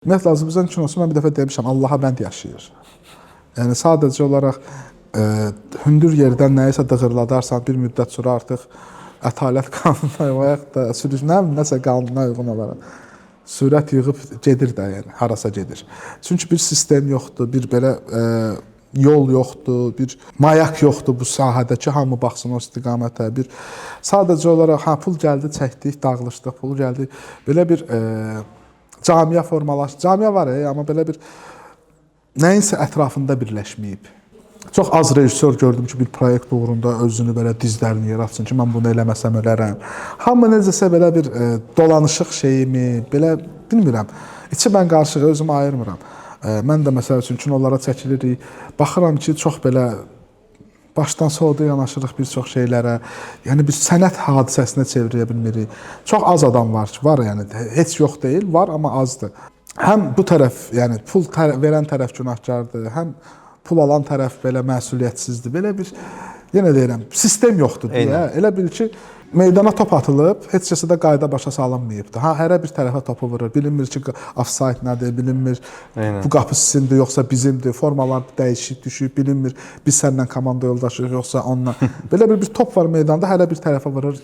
Ümumiyyətlə Azərbaycan kinosu, mən bir dəfə demişəm, Allaha bənd yaşayır. Yəni sadəcə olaraq hündür yerdən nəyisə dığırladarsan, bir müddət sonra artıq ətalət qanununa və yaxud da sürücünə nəsə qanuna uyğun olaraq sürət yığıb gedir də, yəni harasa gedir. Çünki bir sistem yoxdur, bir belə yol yoxdur, bir mayak yoxdur bu sahədə ki, hamı baxsın o istiqamətə. Bir sadəcə olaraq ha, pul gəldi, çəkdik, dağılışdıq, pul gəldi. Belə bir camia formalaşdı. Camia var, amma belə bir nəyinsə ətrafında birləşməyib. Çox az rejissor gördüm ki, bir proyekt uğrunda özünü belə dizlərini yerə atsın ki, mən bunu eləməsəm ölərəm. Hamı necəsə belə bir dolanışıq şeyimi, belə bilmirəm. İçi mən qarışıq, özümü ayırmıram. Mən də məsəl üçün kinolara çəkilirik. Baxıram ki, çox belə başdan soğudu yanaşırıq bir çox şeylərə. Yəni bir sənət hadisəsinə çevirə bilmirik. Çox az adam var ki, var yəni, heç yox deyil, var, amma azdır. Həm bu tərəf, yəni pul verən tərəf günahkardır, həm pul alan tərəf belə məsuliyyətsizdir. Belə bir, yenə deyirəm, sistem yoxdur deyə. Elə bil ki, meydana top atılıb, heç kəsə də qayda başa salınmayıbdı. Ha, hərə bir tərəfə topu vurur. Bilinmir ki, offside nədir, bilinmir. Bu qapı sizindir, yoxsa bizimdir. Formalar dəyişib, düşüb, bilinmir. Biz səninlə komanda yoldaşıyıq, yoxsa onunla. Belə bir top var meydanda, hərə bir tərəfə vurur.